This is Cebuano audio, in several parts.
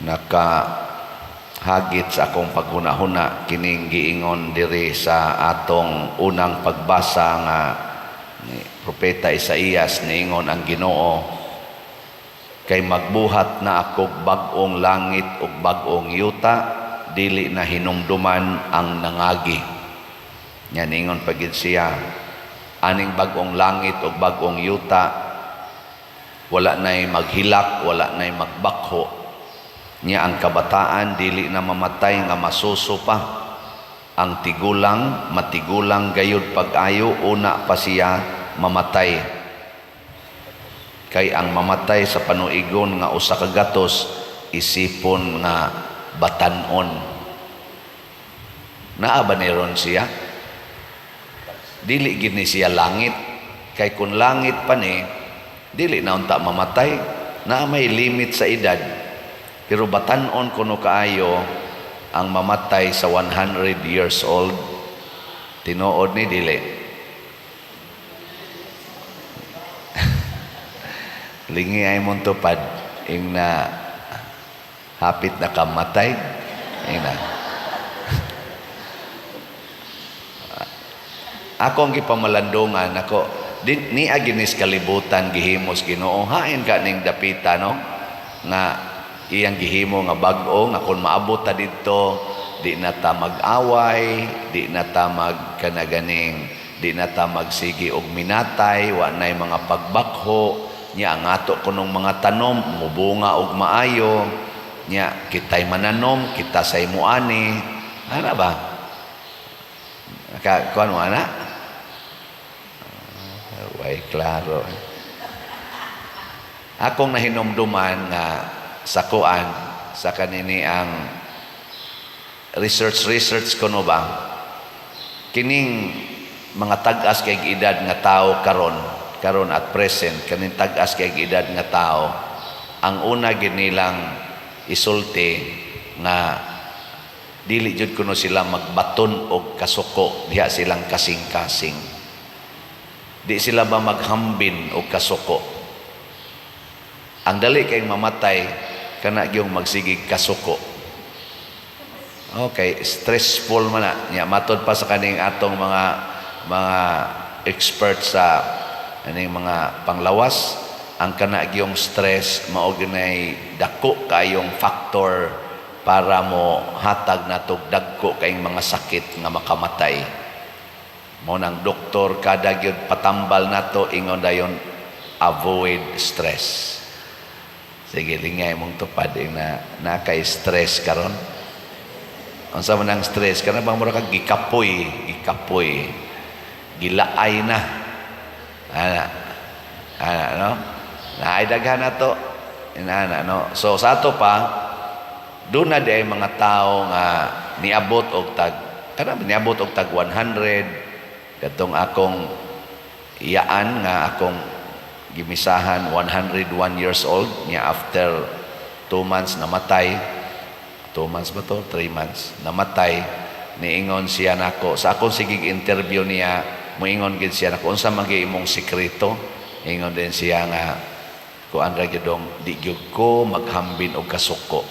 Nakahagit sa akong paghuna-huna kining giingon diri sa atong unang pagbasa nga ni Propeta Isaías. Niingon ang Ginoo, "Kay magbuhat na ako bag-ong langit ug bag-ong yuta, dili na hinumduman ang nangagi." Nya niingon pa gid siya, aning bag-ong langit ug bag-ong yuta, wala na'y maghilak, wala na'y magbakho. Nya ang kabataan dili na mamatay nga masuso pa. Ang tigulang, matigulang gayud pag-ayo una pa siya mamatay. Kay ang mamatay sa panuigon nga 100 isipon nga batan-on. Naa ba ni ron siya? Dili gid ni siya langit. Kay kung langit pa ni, dili na unta mamatay. Na may limit sa edad. Pero batan-on kuno kaayo ang mamatay sa 100 years old. Tinuod ni dili? Lingi ay mong tupad ing na hapit na kamatay. Ing na. Ako ang gipamalandungan ako di, ni aginis kalibutan gihimos Ginoo, hain ka ning dapita, no, nga iyang gihimo nga bag-o, nga kung maabot ta didto, di na ta mag-away, di na ta magkanaganing, di na ta magsigi og minatay, wa nay mga pagbakho. Nya ang ato kunong mga tanom mubunga og maayo. Nya kitay mananom, kita say muani. Ana ba ka kuan mo ana? Way klaro. Akong nahinumduman nga sa kuan sa kanini ang research research kuno ba, kining mga tag-as kay edad nga tao karon karon, at present, kaning tag-as kay edad nga tao, ang una gid nilang isulti nga dili jud kuno sila magbaton og kasuko diha silang kasing-kasing. Di sila ba maghambin og kasuko. Ang dali kay mamatay kana gyung magsigig kasuko. Okay, stressful man na. Nya matod pa sa kaning atong mga expert sa kaning mga panglawas, ang kana gyung stress mao ginay dako kayong factor para mo hatag natog dagko kayong mga sakit nga makamatay. Mo nang doktor kada gyud patambal nato, ingon dayon, "Avoid stress." Sige, lingay mong tupad ing na naka-stress karon. Unsa man ang stress? Kana bang mura kag gikapoy, gikapoy. Gilaay na. Ana. Ana, no? Naay daghan na to. Inana, no? So sa ato pa, doon na di ay mga tao nga niabot og tag kana, niabot og tag 100. Katong akong iyaan nga akong gimisahan, 101 years old niya. After 2 months namatay. 2 months ba to? 3 months namatay. Niingon siya nako sa akong sigig interview niya, moingon gid siya nako, "Unsa man gyud imong sekreto?" Ingon din siya nga kuan ra gyud dong, "Di gyud ko maghambin og kasuko.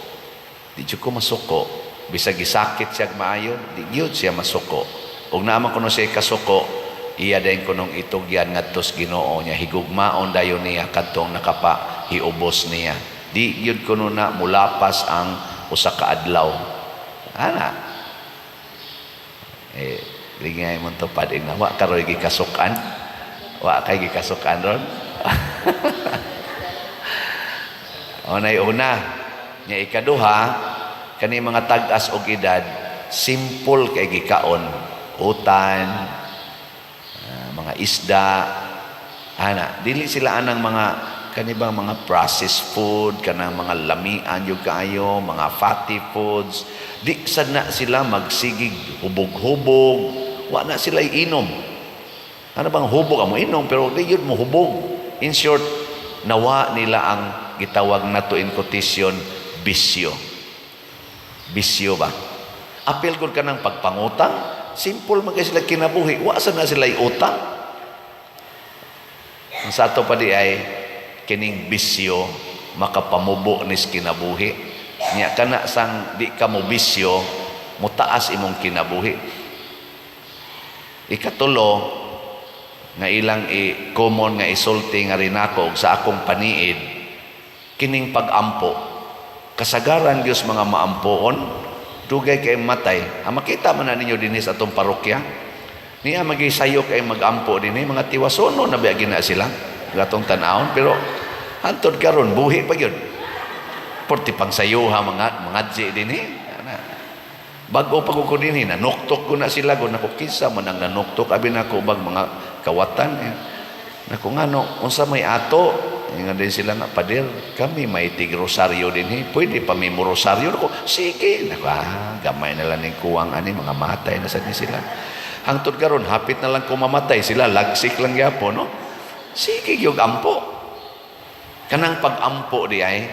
Di gyud ko masuko." Bisag gisakit siya maayo, di gyud siya masuko. Ug naa man kuno siya kasuko, iya din kunong itugyan ngadto sa Ginoo niya, higugmaon dayon niya kadtong nakapahiubos niya. Di gyud kuno na mulapas ang usa ka adlaw ana. Eh, lingay mo tupad ing na wa karoy gikasukan, wa kay gikasukan ron. Unay una nya. Ikaduha, kani mga tag-as og edad, simple kay gikaon, utan, mga isda ana. Dili sila anang mga kanibang mga processed food, kanang mga lamian yung kaayo, mga fatty foods. Di sad na sila magsigig hubog-hubog. Wa na sila inom. Ano bang hubog amo inom, pero di yun mo hubog. In short, nawa nila ang gitawag nato in quotation, bisyo. Bisyo ba? Apil gud ka ng pagpangutang, simple man kay sila kinabuhi, wa sa na sila utang. Ang sa ato pa di ay kining bisyo makapamubo nis kinabuhi. Nya kana sang di ka mo bisyo, mutaas imong kinabuhi. Ikatulo nga ilang i common nga isulti nga rinako og sa akong paniid, kining pag-ampo. Kasagaran gyud mga maampoon, dugay kay matay. Ang makita man na ninyo dinhi sa atong parokya, niya magisayo kay mag-ampo dinhi, mga tiwasono na biya gina sila gatong tan-awon, pero hantod karon buhi pa gyud. Porti pang sayuha mga mga dinhi. Ana. Bag-o pa ko dinhi, nanuktok ko na sila ko nako, kinsa man ang nanuktok abi nako, bag mga kawatan eh. Nako, ngano, unsa may ato? Ingon din sila nga, "Pader, kami may tig rosaryo dinhi. Pwede pa mi mo rosaryo?" Nako, sige. Nako, gamay na lang ning kuwang ani, mga matay na sad ni sila. Hangtod karon hapit na lang ko mamatay sila, lagsik lang gyapon, no? Sige gyud ampo. Kanang pag-ampo di ay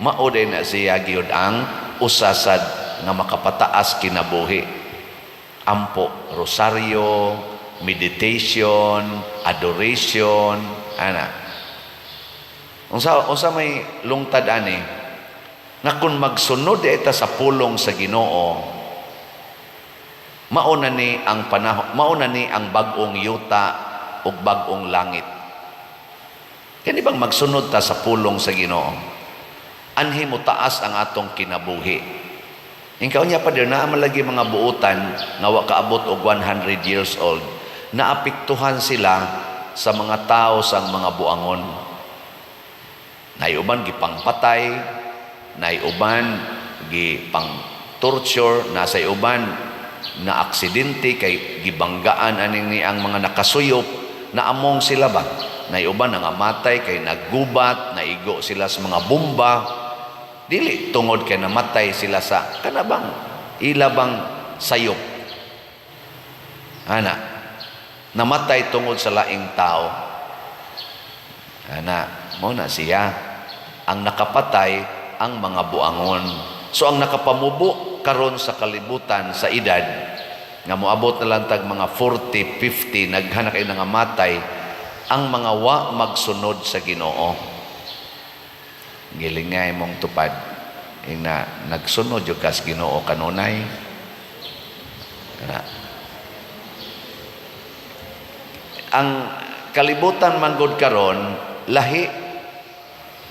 mao day na siya gyud ang usasad nga makapataas kinabuhi. Ampo, rosaryo, meditation, adoration, ana. Unsa may lungtad ani? Nga kung magsunod ita sa pulong sa Ginoo, mao na ni ang panahon, mao na ni ang bag-ong yuta ug bag-ong langit. Kani bang magsunod ta sa pulong sa Ginoo? Anhi mo taas ang atong kinabuhi. Inkaw niya pa dir naa man lagi mga buutan nga wa kaabot og 100 years old, naapektuhan sila sa mga tao sang mga buangon. Nay uban gipangpatay, nay uban gipang torture, nasa uban na aksidente kay gibanggaan aning ni ang mga nakasuyop, naamong sila ba? Nay uban nangamatay kay naggubat, naigo sila sa mga bomba. Dili tungod kay namatay sila sa kanabang ila bang sayop. Ana, namatay tungod sa laing tao. Ana, mo na siya. Ang nakapatay ang mga buangon. So ang nakapamubo karon sa kalibutan sa edad nga moabot na lang tag mga 40, 50, naghanak kay nangamatay ang mga wa magsunod sa Ginoo. Gilingay mong tupad ina, nagsunod jud kas Ginoo kanunay. Ana. Ang kalibutan man gud karon lahi,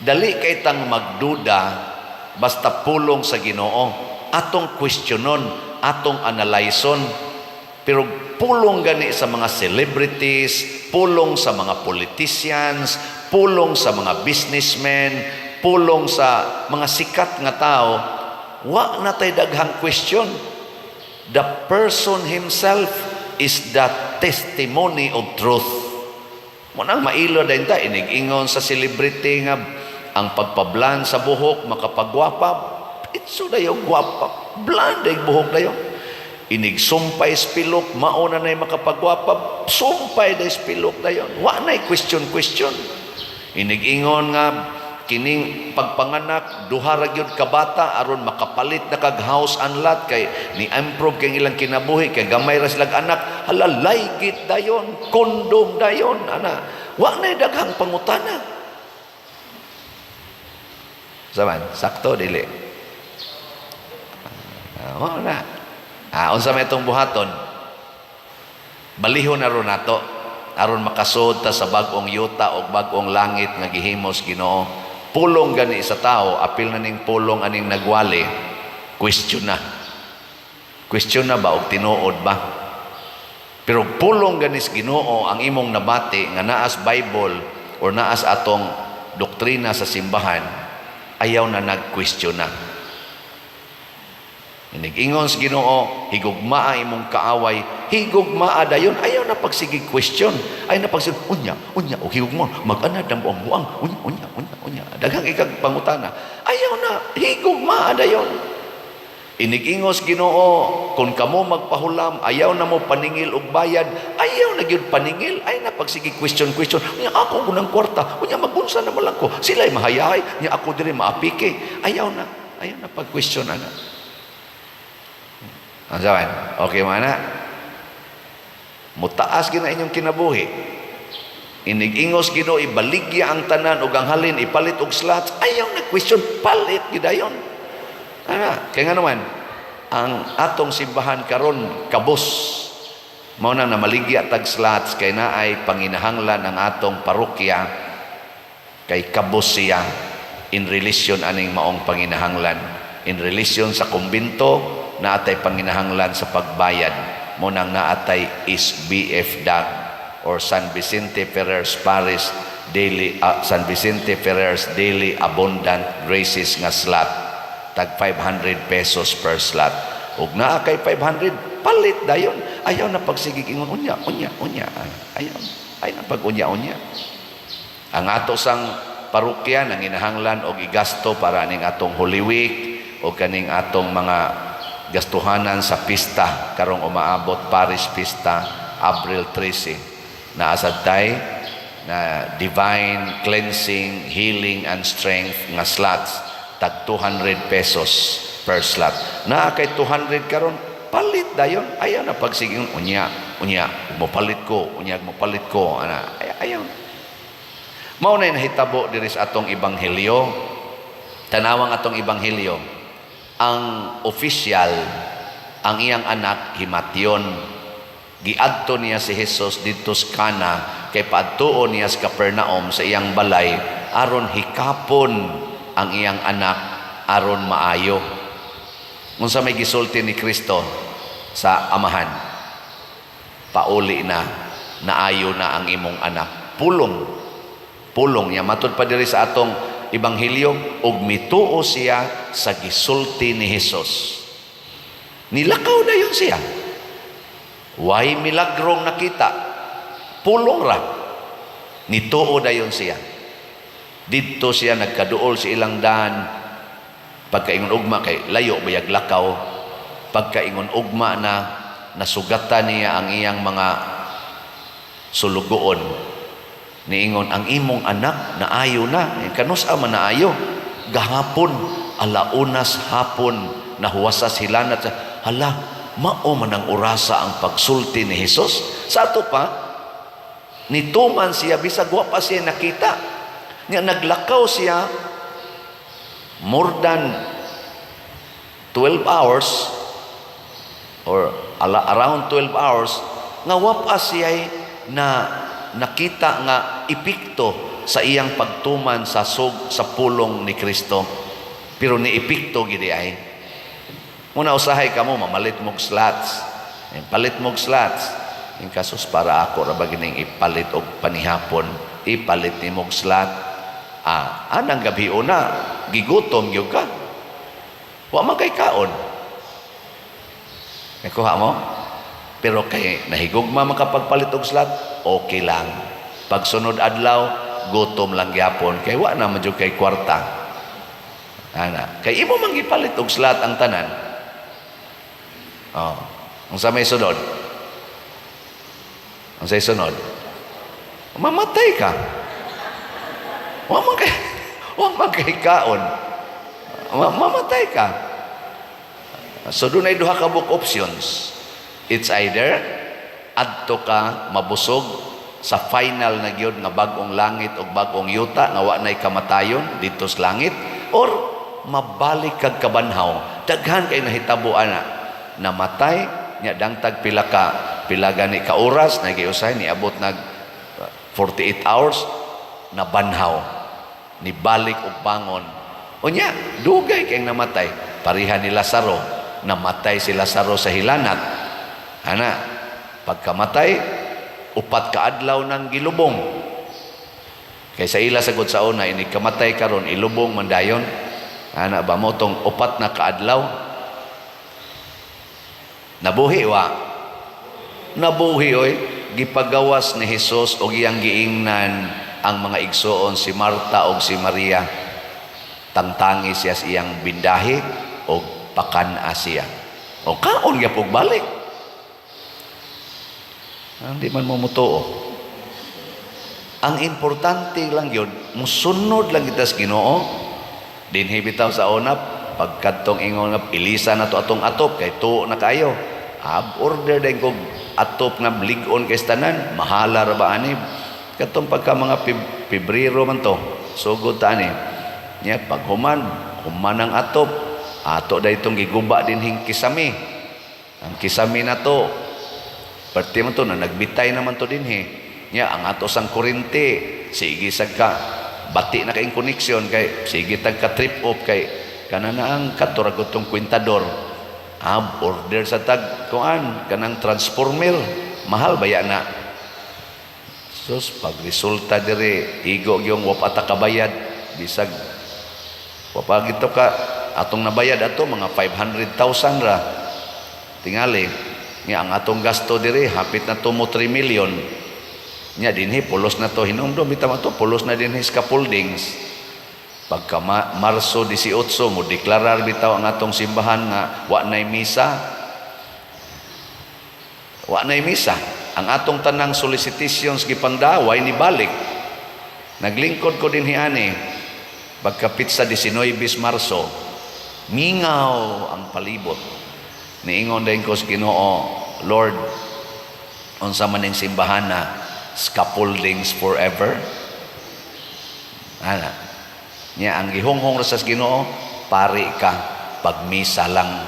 dali kay tang magduda. Basta pulong sa Ginoo, atong questionon, atong analyson, pero pulong gani sa mga celebrities, pulong sa mga politicians, pulong sa mga businessmen, pulong sa mga sikat nga tao, wa na tay daghang question. The person himself is the testimony of truth. Mo nang mailo din ta inig-ingon sa celebrity nga ang pagpa-blonde sa buhok makapagwapa, itso dayo gwapa, blonde ay buhok dayo. Inig sumpay pilok, mao na nay makapagwapa, sumpay day pilok dayon. Wa nay question question. Inig-ingon nga kining pagpanganak duha ra gyud ka bata aron makapalit na kag house and lot kay ni improve kay ilang kinabuhi kay gamay ra silag anak, hala, laygit dayon, kondom dayon, ana. Wa nay daghang pangutana. Saman, sakto dili? Ah, na. Unsa may itong buhaton? Balihon na ron nato aron makasud ta sa bag-ong yuta o bag-ong langit nga gihimos Ginoo. Pulong gani sa tao, apil na ning pulong aning nagwali, question na. Question na ba og tinuod ba? Pero pulong gani sa Ginoo ang imong nabati nga naas Bible or naas atong doktrina sa simbahan, ayaw na nag-question na. Inig-ingon sa Ginoo, "Higugmaa imong kaaway," higugmaa dayon, ayaw na pagsige question. Ayaw na pagsige, unya, unya, o higugma, mag-anad ang buang buang, unya, unya, unya, unya. Daghang ikag pangutana. Ayaw na, higugmaa dayon. Inig-ingos Ginoo, kung kamo magpahulam, ayaw na mo paningil og bayad, ayaw na gyud paningil, ay na pagsige question question. Unya ako kunang kwarta, unya magunsa na man lang ko. Sila'y mahayahay, nya ako diri maapike. Ayaw na pag question ana. Ang saban, okay man na? Mutaas gina inyong kinabuhi. Inig-ingos Ginoo, ibaligya ang tanan ug ang halin ipalit og slots, ayaw na question, palit gyud dayon. Ana, kay nga naman ang atong simbahan karon kabos. Mao na namaligya tag slots kay naay panginahanglan ang atong parokya, kay kabos siya in relation aning maong panginahanglan. In relation sa kumbinto, naatay panginahanglan sa pagbayad. Mao nang naatay SBF DAG or San Vicente Ferrer's Parish Daily San Vicente Ferrer's Daily Abundant Graces nga slot, tag 500 pesos per slot. Ug naa kay 500, palit dayon. Ayaw na pagsigig ingon unya, unya, unya. Ayaw. Ay na pag unya unya. Ang ato sang parokya nanginahanglan og igasto para aning atong Holy Week o kaning atong mga gastuhanan sa pista karong umaabot, parish pista, Abril 13. Naa sad tay na divine cleansing, healing and strength nga slots, tag 200 pesos per slot. Naa kay 200 karon, palit dayon. Ayaw na pagsiging unya, unya, mopalit ko, unya mopalit ko ana. Ayaw. Mao na nahitabo diri sa atong ebanghelyo. Tanawang atong ebanghelyo. Ang official, ang iyang anak himatyon. Giadto niya si Jesus didto sa Kana kay paadtuon niya sa Capernaum sa iyang balay aron hikapon ang iyang anak aron maayo. Unsa may gisulti ni Kristo sa amahan? "Pauli na, naayo na ang imong anak." Pulong. Pulong niya matud pa diri sa atong ebanghelyo, ug mituo siya sa gisulti ni Jesus. Nilakaw na yun siya. Way milagrong nakita. Pulong ra. Nituo dayon siya. Didto siya nagkaduol sa ilang daan. Pagkaingon ugma, kay layo bayag lakaw. Pagkaingon ugma na, nasugatan niya ang iyang mga sulugoon. Niingon, "Ang imong anak naayo na." Eh, kanus-a man naayo? "Gahapon, alaunas hapon, nahuwasa sila na." Hala, mao man ang orasa ang pagsulti ni Jesus. Sa ato pa, nituman siya, bisag wa pa siya nakita. Nga naglakaw siya more than 12 hours or around 12 hours nga wa pa siya na nakita nga epekto sa iyang pagtuman sa pulong ni Kristo, pero ni epekto gid ay. Muna usahay kamo mamalit mog slots. Eh, palit mog slots. In kasos para ako ra ba gining ipalit og panihapon, ipalit nimog slot. Ah, anang gabi una, gigutom gyud ka. Wa man kay kaon. Nakuha mo? Pero kay nahigugma makapagpalit og slot, okay lang. Pagsunod adlaw, gutom lang gyapon kay wa na man jud kay kwarta. Ana, kay imo man gipalit og slot ang tanan. Oh, unsa may sunod? Unsa sunod? Mamatay ka. Wa man kay kaon. Mamatay ka. So dunay duha ka buok options. It's either adto ka mabusog sa final na gyud nga bag-ong langit ug bag-ong yuta nga wa nay kamatayon didto sa langit, or mabalik kag kabanhaw. Daghan kay nahitabo ana. Namatay nya dangtag pila gani ka oras, nagiusay niabot nag 48 hours, nabanhaw, nibalik og bangon. Unya dugay kay namatay, pareha ni Lazaro. Namatay si Lazaro sa hilanat ana. Pagkamatay, 4 ka adlaw nang gilubong, kay sa ila sagod sa una, inig kamatay karon, ilubong man dayon ana ba. Mo tong 4 na kaadlaw, nabuhi wa? Nabuhi oy. Gipagawas ni Hesus og iyang giingnan ang mga igsoon, si Marta og si Maria, tangtangi siya sa iyang bindahi og pakan-a siya. O kaon gyapon balik. Hindi man mo mutuo. Ang importante lang yun, musunod lang kita sa Ginoo. Dinhi bitaw sa una, pagkadtong ingon nga ilisa na to atong atop kay tuo na kayo. Ab order din kog atop nga lig-on kay tanan, mahala ra ba ani? Katong pagka mga Pebrero man to, sugod ta ani. Nya pag human, human ang atop. Ato daytong giguba dinhing kisami. Ang kisami na to, parte man to na nagbitay naman to dinhi. Nya ang ato sang kuryente, sige sad ka bati na kayong connection kay sige tag ka trip off kay kana na ang kadto ra gud tong kwintador. Ah, order sa tag kuan kanang transformer, mahal baya na. Sus, pag resulta dire, igo yung wa pa ta kabayad, bisag wa pa gito ka atong nabayad ato mga 500,000 ra. Tingali, nga ang atong gasto dire hapit na to mo 3 million. Nya dinhi pulos na to, hinumdum bitaw ato pulos na dinhi scaffoldings. Pagka Marso 18 mo deklarar bitaw ang atong simbahan nga wa nay misa. Wa nay misa. Ang atong tanang solicitations gipangdaway ni balik. Naglingkod ko dinhi ani pagkapit sa 19 Marso, mingaw ang palibot. Niingon din ko sa Ginoo, "Lord, unsa man ning simbahan na scaffoldings forever?" Ana. Nya ang gihunghong ra sa Ginoo, pari ka pagmisa lang.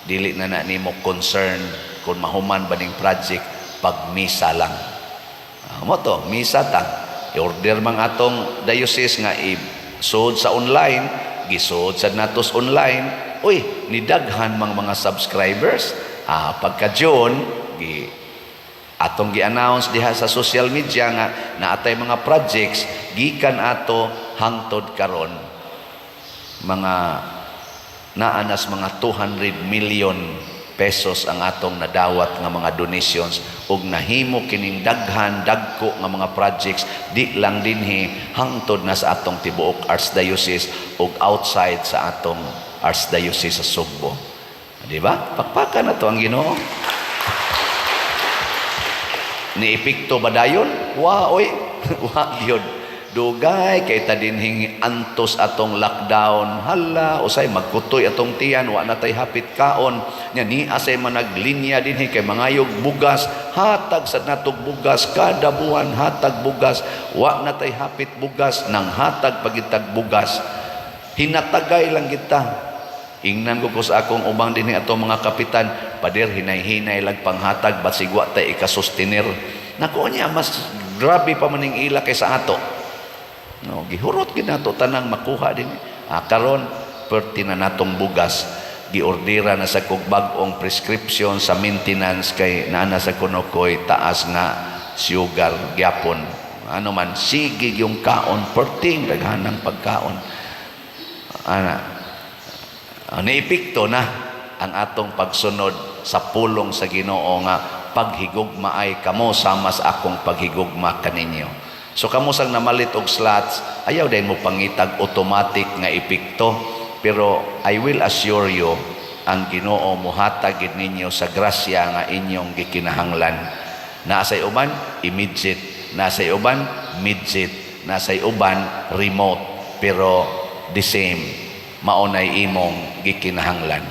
Dili na na nimo concern kung mahuman ba ning project, pagmisa lang. Ah, mo to, misa ta. I-order mang atong diocese nga i-sud sa online, gisud sad natos online. Uy, nidaghan mang mga subscribers. Ah, pagka June, gi atong gi-announce diha sa social media nga naatay mga projects gikan ato hangtod karon, mga naanas mga 200 million pesos ang atong nadawat nga mga donations ug nahimo kining daghan dagko nga mga projects, di lang dinhi, hangtod na sa atong tibuok archdiocese ug outside sa atong archdiocese sa Sugbo. Di ba? Pakpakan na to ang Ginoo. Ni epekto ba dayon? Wa oy. Wa gyud. Dugay kay ta dinhing antos atong lockdown. Hala, usay magkutoy atong tiyan, wa na tay hapit kaon. Nya ni asay managlinya dinhi kay mangayog bugas, hatag sa natog bugas kada buwan, hatag bugas. Wa na tay hapit bugas, nang hatag pagitag bugas. Hinatagay lang kita. Ingnan ko sa akong ubang dinhi atong mga kapitan, "Pader, hinay-hinay lag panghatag, basig wa tay ikasustiner." Nako niya, mas grabe pa maning ila kaysa ato. No, gihurot gid nato tanang makuha din. Ah, karon perti na natong bugas, giordera na sa kog bag-ong prescription sa maintenance kay naa sa kuno koy taas nga sugar gyapon. Ano man, sige yung kaon, perting daghanang pagkaon. Ana, niepekto na ang atong pagsunod sa pulong sa Ginoo nga paghigugma ay kamo sama sa akong paghigugma kaninyo. So kamo sang namalit og slots, ayaw din mo pangitag automatic nga epekto, pero I will assure you ang Ginoo muhatag gid ninyo sa grasya nga inyong gikinahanglan. Naa say uban immediate, naa say uban midget, naa say uban remote, pero the same mao nay imong gikinahanglan.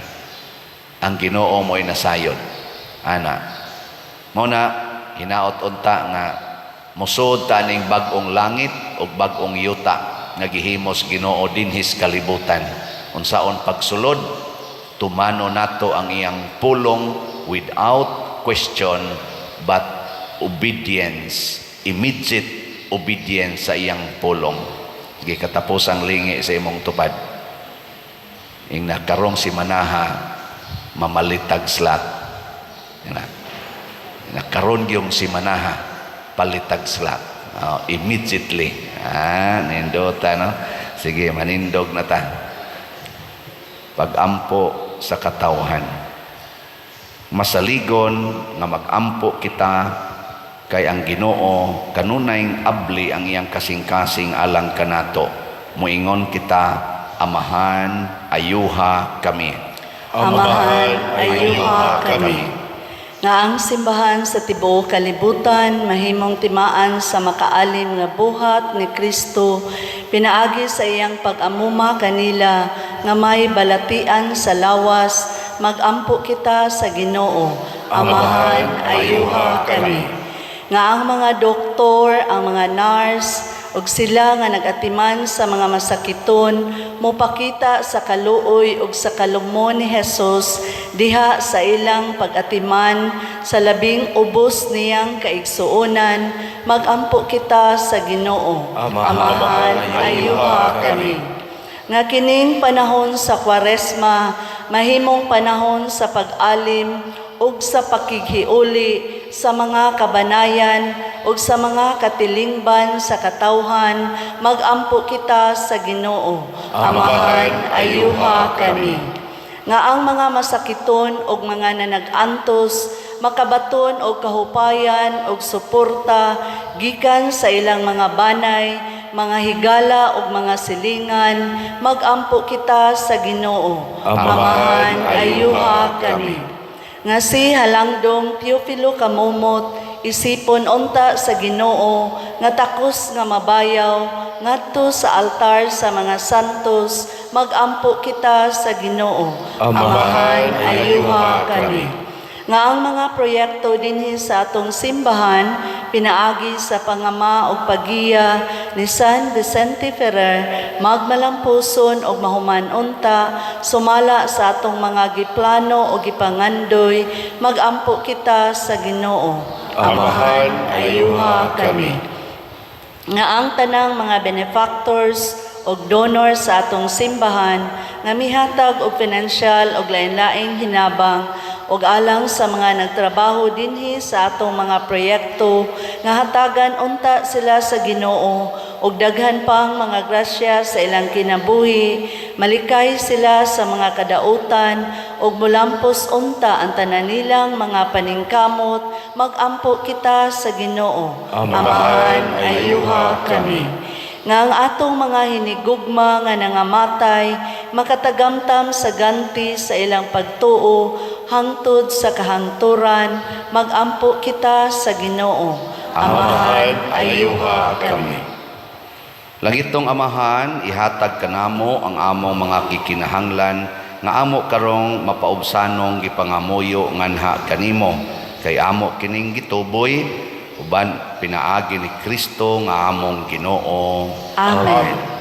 Ang Ginoo mo'y nasayod. Ana. Mao na hinaot unta nga mosud ta ning bag-ong langit ug bag-ong yuta nga gihimos Ginoo dinhis kalibutan. Unsaon pagsulod? Tumano nato ang iyang pulong without question but obedience, immediate obedience sa iyang pulong. Sige, katapos ang lingi sa imong tupad. Ing nakarong si Manaha mamalitag slot. Yan na. Nakaron yung si Manaha palitag slot. Oh, immediately. Ah, nindota no. Sige, manindog na ta. Pagampo sa katawhan. Masaligon nga magampo kita kay ang Ginoo kanunay abli ang iyang kasing-kasing alang kanato. Muingon kita, "Amahan, ayuha kami." Amahan, ayuha kami. Nga ang simbahan sa tibuok kalibutan mahimong timaan sa makaalim nga buhat ni Kristo pinaagi sa iyang pag-amuma kanila nga may balatian sa lawas, magampo kita sa Ginoo. Amahan, ayuha kami. Nga ang mga doktor, ang mga nurse, ug sila nga nagatiman sa mga masakiton mopakita sa kaluoy ug sa kalugmon ni Jesus diha sa ilang pag-atiman sa labing ubos niyang kaigsuonan, magampo kita sa Ginoo. Amahan, ayuha kami. Nga kining panahon sa Kwaresma mahimong panahon sa pag-alim ug sa pakighiuli sa mga kabanayan ug sa mga katilingban sa katawhan, magampo kita sa Ginoo. Amahan, ayuha kami. Nga ang mga masakiton ug mga nanag-antos makabaton og kahupayan ug suporta gikan sa ilang mga banay, mga higala ug mga silingan, magampo kita sa Ginoo. Amahan, ayuha kami. Nga si Halangdong Teofilo Camomot isipon unta sa Ginoo nga takos nga mabayaw ngadto sa altar sa mga santos, magampo kita sa Ginoo. Amahan, ayuha kami. Nga ang mga proyekto dinhi sa atong simbahan pinaagi sa pangama ug paggiya ni San Vicente Ferrer magmalampuson ug mahuman unta sumala sa atong mga giplano o gipangandoy, magampo kita sa Ginoo. Amahan, ayuha kami. Nga ang tanang mga benefactors og donors sa atong simbahan nga mihatag og pinansyal og lain-laing hinabang og alang sa mga nagtrabaho dinhi sa atong mga proyekto, nga hatagan unta sila sa Ginoo og daghan pang mga grasya sa ilang kinabuhi, malikay sila sa mga kadautan ug mulampos unta ang tanan nilang mga paningkamot, magampo kita sa Ginoo. Amahan, ayuha kami. Nga ang atong mga hinigugma nga nangamatay makatagamtam sa ganti sa ilang pagtuo hangtod sa kahangturan, magampo kita sa Ginoo. Amahan, ayuha kami. Langitnong Amahan, ihatag kanamo ang among mga gikinahanglan nga amo karong mapaubsanong gipangamuyo nganha kanimo, kay amo kining gituboy uban pinaagi ni Kristo nga among Ginoo. Amen.